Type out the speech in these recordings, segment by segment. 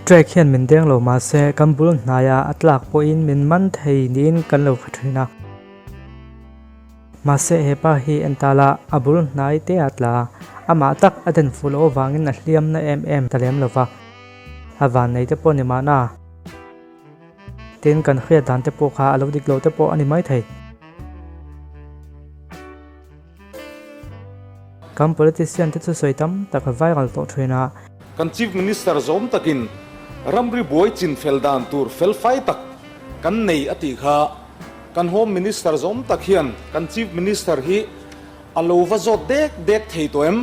Trek hian min deng lo mahse kan bul hnaia a tlak pawhin min man thei niin kan lo hre thin a. Mahse hepa hi en ta la a bul hnai te a tla a, amah tak a den fuh loh avangin a hliam na em em ta lem lo va, a vannei te pawh ni mahna. Tin kan hriat dan te pawh kha a lo dik lo te pawh a ni maithei. Kan politician te chu sawi tam tak a viral tawh thin a. Kan Chief Minister zawm takin ramri buai chinfel dan tur felfai tak kan nei a tih kha kan Home Minister zawm tak hian kan Chief Minister hi a lo va zawt dek dek thei tawh em?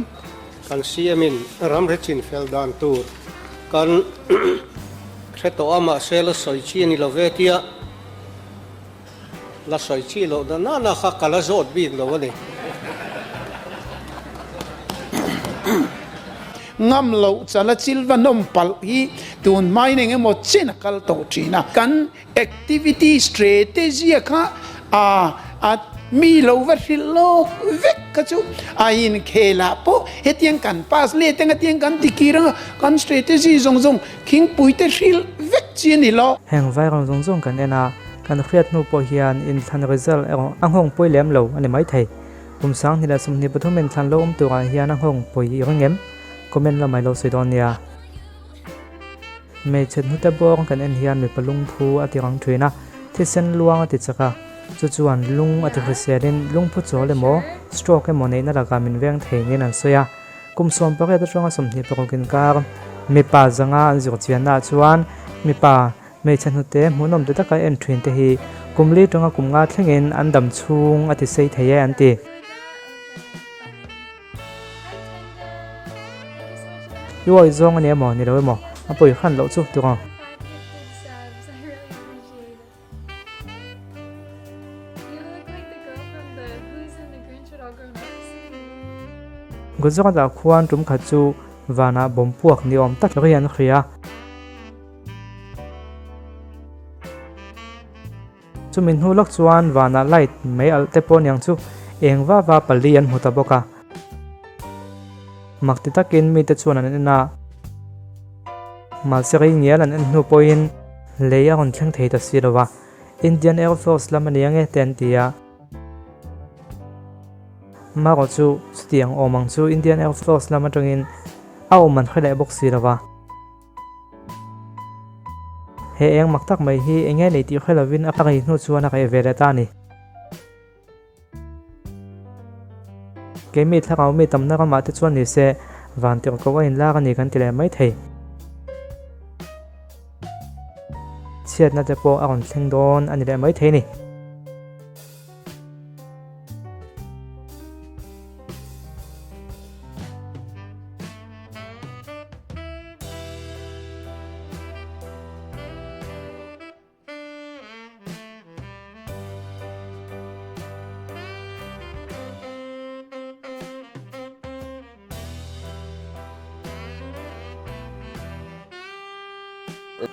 Kan CM in ramri chinfel dan tur kan hre tawh a mahse la sawi chi a ni lo ve tia. La sawi chi loh na nana kha ka la zawt bik lo a ni. Ngam loh chala chil va nawm palh hi tun hmain eng emaw chen a kal tawh thin a. Kan activity strategy a kha a a mi lo va hrilh lawk vek kha chu a inkhel ah pawh hetiang kan pass let anga tiang kan ti kir anga kan strategy zawng zawng Thingpui te hrilh vek chi a ni lo. Heng viral zawng zawng kan en a, kan hriat hnu pawh hian inthlan result erawh a nghawng pawi lem lo a ni maithei. Kum 2023 inthlan lo awm turah hian a nghawng pawi i ring em? Comment lamah i lo sawi dawn nia. Hmeichhe hnute bawng kan en hian mipa lungphu a ti rang thin a, thisen luang a ti chak a, chu chuan lung a ti hriselin lungphu chawl emaw, stroke emaw neihna lakah min veng thei niin an sawi a. Kum 18 atanga 26 inkar mipa zanga an zir chiannaah chuan mipa hmeichhe hnute hmuhnawm ti taka en thin te hi kum li tanga kum nga thlengin an dam chhung a ti sei thei e an ti. I awi zawng a ni emaw ni lo emaw a pawi hran loh chu tiraw. Gujarat ah khuan tum khat chu vanah bawm puak ni awm tak ri an hria. Chumi hnu lawk chuan vanah light mai alh te pawh niang chu eng va va pali an hmu ta bawk a. Mak ti takin mite chuan an en a. Mahse rei ngial an en hnu pawhin lei a rawn thleng thei ta si lo va, Indian Air Force lam a ni ange te an ti a. Marawh chu chutiang awm ang chu Indian Air Force lam atangin a awm an hre leh bawk si lo va. He eng mak tak mai hi enge nei tih hre lovin a rei hnu chuan a reh ve leh ta a ni. Keimi thlarau mi tamna ramah te chuan ni se van tirh ko a inlak a ni kan ti leh mai thei. Chhiatna te pawh a rawn thleng dawn a ni leh mai thei a ni.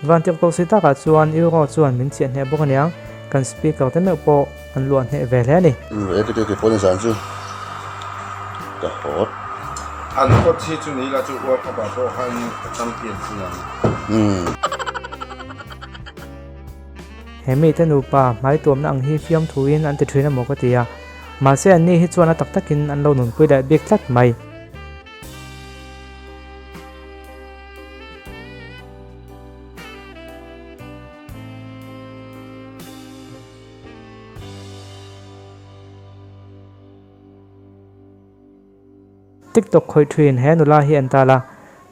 Vantirh ko si takah chuan Euro chuan min chiah hneh bawk aniang, kan speaker te meuh pawh an luah hneh ve hle a ni. An coach hi chu ni ila chu World Cup ah pawh khan a champion thung ang. He mite nupa hmai tuamna ang hi fiamthuin an ti thin emaw ka ti a, mahse anni hi chuan a tak takin an lo nunpui leh bik tlat mai. TikTok khawih thin he nula hi an tal a,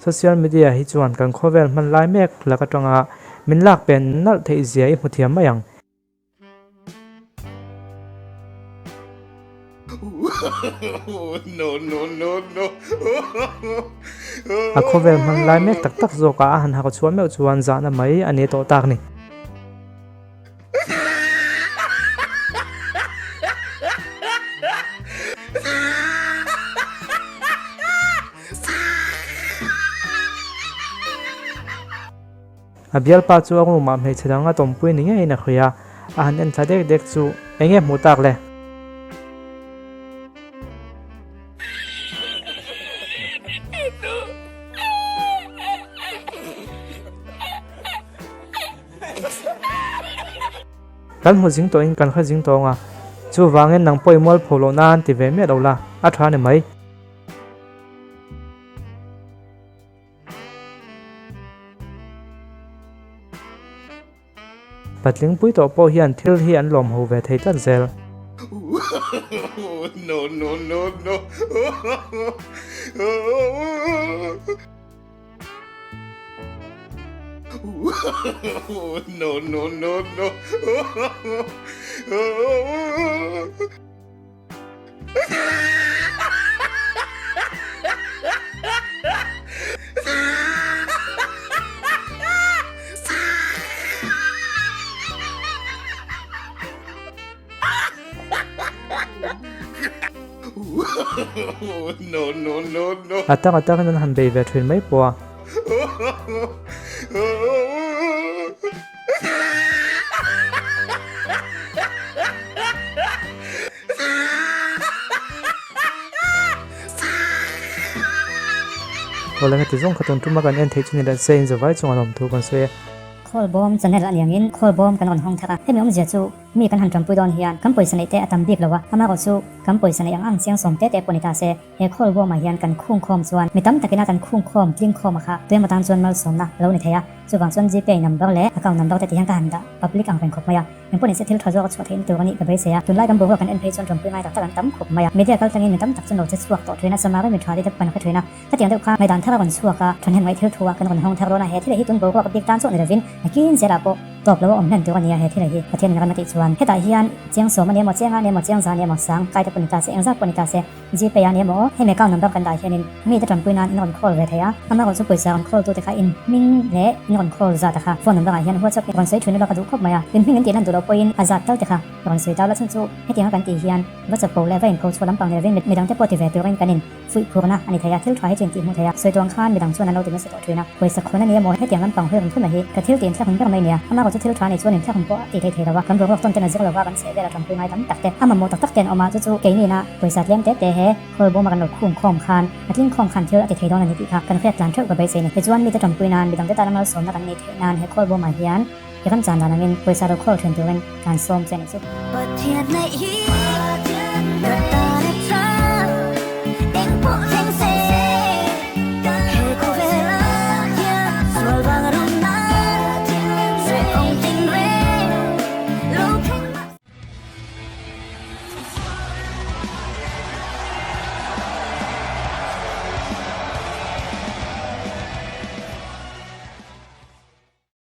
social media hi chuan kan khawvel hman lai mek lak atanga min lak pen nalh theih zia i hmu thiam mai ang. A khawvel hman lai mek tak tak zawkah a han hak chhuah meuh chuan zahna mai a ni tawh tak ni. A bialpa chu a room ah hmeichhe dang a tawmpui ni ngeiin a hria a, a han en thla dek dek chu eng nge hmuh tak le? Kan hmu zing tawhin kan hre zing tawng a, chuvangin nang pawh i mualpho loh nan ti ve miah lo la, a tha ni mai. Patling pui tawh pawh hian thil hi an lawm ho ve thei tlat zel. A tak a takin an han bei ve thin mai pawh a. Awle heti zawng kha tun tuma kan en theih chu ni leh se in zavai chunga lawm thu kan sawi e. Khawlbawm channel a niangin khawlbawm kan rawn hawng thar a, hemi awmzia chu mi kan han tanpui dawn hian kan pawisa neih te a tam bik lo a, amaherawh chu kan pawisa neih ang ang chiang sawm te te pawh ni ta se, He khawlbawmah hian kan khungkhawm chuan mi tam takin a kan khungkhawm tlingkhawm a kha tuemaw tan chuan malsawmna a lo ni thei a. Chuvang chuan Gpay number leh account number te ti hian ka han dah public ang reng khawp mai a. Engpawh nise thil tha zawk a chhuah theihna tur a nih ka beisei a. Tunlai kan boruak kan en phei chuan ṭawmpui ngai tak tak an tam khawp mai a. Media kal tlangin mi tam tak chu lo che chhuak tawh ṭhin a, Samari mi ṭha te te pawh kan hre ṭhin a. Hetiang deuh kha ngaihdan thar a rawn chhuak a, ṭhahnem ngaih thil thu a kan rawn hawng thar dawn a. He thil hi tun boruak bik tan chauh ni lovin nakin zelah pawh tawp lo a awm hlen tur a ni a, he thil hi Pathian in ram a tih chuan hetah hian chiang sawm a ni emaw, chiang a ni emaw, chiang za a ni emaw, sang kai te pawh ni ta se, engzat pawh ni ta se, Gpay a ni emaw, hemi account number kan dah hianin mite tanpui nan in rawn call ve thei a, amaherawh chu pawisa rawn call tute kha in hming leh in rawn call zat a kha phone number ah hian WhatsApp in rawn sawi thin ula ka duh khawp mai a, in hming in tih lan duh loh pawhin a zat tal te kha rawn sawi ta la chhan chu hetianga kan tih hian WhatsApp ko leh va inpho chhuah lampang ni lovin midangte pawh ti ve turin kan in fuih phurna a ni thei a, thil tha hi chu in tih hmuh thei a, sawi tuang khan midang chuan an lo ti nasa tawh thin a, pawisa khawn a ni emaw hetiang lampang hawi rawn thuma hi ka thil tih inthlak ber mai nia, amaherawh chu thil tha nih chuan inthlak pawh a ti thei thei lo a, kan boruak tawn ten a zir lova kan chheh vel a tanpui ngai tam tak te, a mamawh tak tak te an awm a, chu chu keini-na pawisa tlem te te he khawlbawm a kan lo khung khawm khan a tling khawm khan thil a ti thei dawn a ni tih kha kan hriat tlan theuh ka beisei ni. Tichuan mite tanpui nan midangte tana malsawmna kan neih theih nan he khawlbawmah hian i ram chan dan angin pawisa ro khawl thin turin kan sawm che a nih chu. Pathian neih hi.